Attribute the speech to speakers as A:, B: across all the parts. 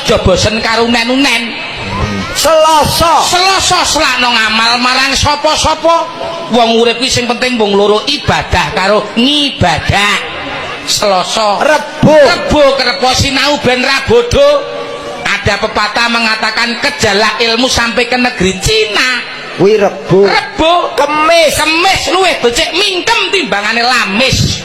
A: Aja bosen karo unen-unen.
B: Selasa.
A: Selasa, selakno ngamal marang sapa-sapa. Wong urip kuwi sing penting wong loro, ibadah karo ngibadah. Selasa.
B: Rebo.
A: Rebo, kerep sinau ben ra bodho. Ada pepatah mengatakan kejarlah ilmu sampai ke negeri Cina.
B: Kuwi Rebo.
A: Rebo.
B: Kemis.
A: Kemis, luwih becik mingkem timbangane lamis.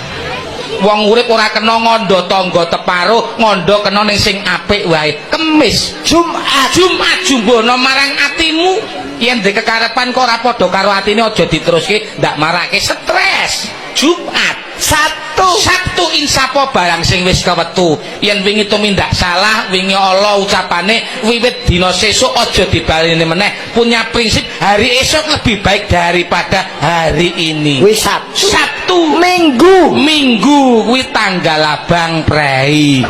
A: Wong urip ora kena ngondo tangga teparo, ngondo kena ning sing apik wae. Kemis.
B: Jumat.
A: Jumat, jumbono marang atimu. Yen ndek kekarepan kok ora padha karo atine, aja diteruske, ndak marake stres. Jumat.
B: Sabtu.
A: Sabtu, insapo barang sing wis kewetu. Yen wingi tumindak salah, wingi ala ucapane, wiwit dina sesuk aja dibaleni meneh. Punya prinsip hari esok lebih baik daripada hari ini.
B: Kuwi Sabtu.
A: Sabtu.
B: Minggu.
A: Minggu kuwi tanggal abang prei.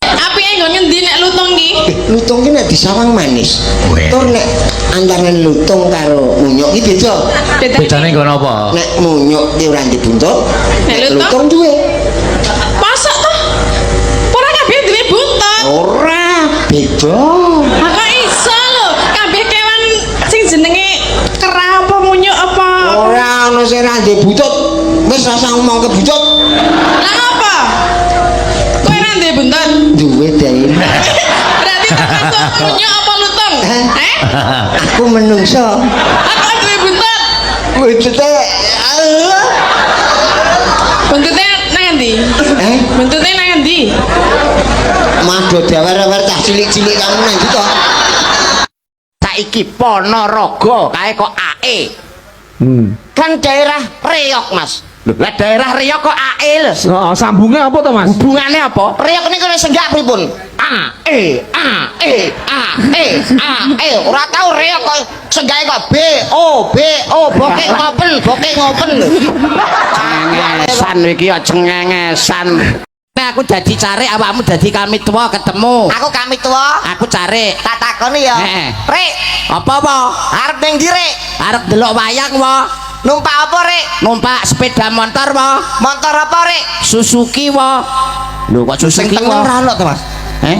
C: Apike nggon ngendi nek lutung ki?
D: Lutung ki nek disawang manis. Tur nek antarane lutung karo munyuk ki beda.
C: Bedane
E: Bedane nggon apa?
D: Nek munyuk ki ora ndek buntut,
C: Nek
D: nek
C: lutung?
D: Lutung duwe.
C: Mosok toh? Ora kabeh duwe buntut.
D: Ora, beda.
C: Lah kok iso lho? Kabeh kewan sing jenenge kera apa munyuk apa?
D: Ora ono sing ora ndek buntut. Wis rasah ngomong ke buntut.
C: Lah ngapa? Kowe ora duwe buntut?
D: Duwe dae.
C: Berarti termasuk munyuk apa lutung?
D: Hah?
C: Eh?
D: Aku menungso.
C: Aku duwe buntut.
D: Buntute
C: Buntute nang endi?
D: Eh?
C: Buntute nang endi?
D: Mado dawer-dawer cah cilik-cilik kamu nang ndi to?
B: Saiki Ponorogo kae kok AE. Kan daerah Reok, Mas. Lho, lah daerah Reok kok AE lho.
F: Oh, sambungnya apa to, Mas?
B: Hubungannya apa?
D: Reok niku nek senggak pripun?
B: A E A E A E
D: A E ora tau reok kok senggake kok B O B O, boke ngopen, boke ngopen lho.
B: Cengengesan iki ya cengengesan. Nek aku dadi carik, awakmu dadi kamituwa, ketemu.
D: Aku kamituwa,
B: Aku carik.
D: Tak takoni ya.
B: Heeh.
D: Rek,
B: Apa apa?
D: Arep ning ndi, Rek?
B: Arep delok wayang wa.
D: Numpak apa, Rek?
B: Numpak sepeda motor wa.
D: Motor apa, Rek?
B: Suzuki wa. Lho kok
D: Sing
B: Suzuki
D: tengen
B: wa?
D: ra ono to, Mas?
B: Eh?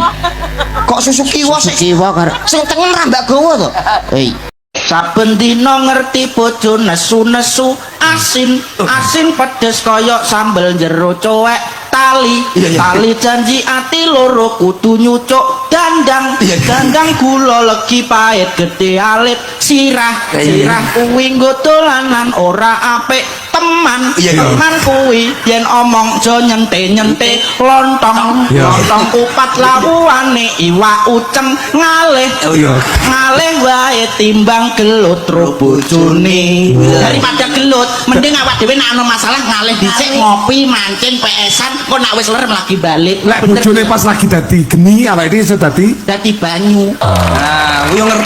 D: Kok Suzuki wa sing
B: Suzuki wa karo
D: sing tengen ra mbak gowo to?
B: Hei.
G: Saben dina ngerti bojo nesu-nesu, asin asin pedes koyok sambel jero cowek tali tali, janji ati loro kudu nyucuk dandang dandang, gula legi pahit gede alit sirah sirah kuwi nggo dolanan ora apik teman teman kuwi yen omong jo nyente nyente lontong lontong kupat lawuhane iwak uceng ngalih ngalih wae timbang gelut ro bojone. Daripada gelut mending awak dhewe nek ana masalah ngalih dhisik, ngopi, mancing, PS-an, kok nek wis lerem lagi balik.
F: Lek
G: Bener.
F: bojone pas lagi dadi geni, awake dhewe iso dadi
G: Dadi banyu.
H: Nah, kuwi yo ngerti.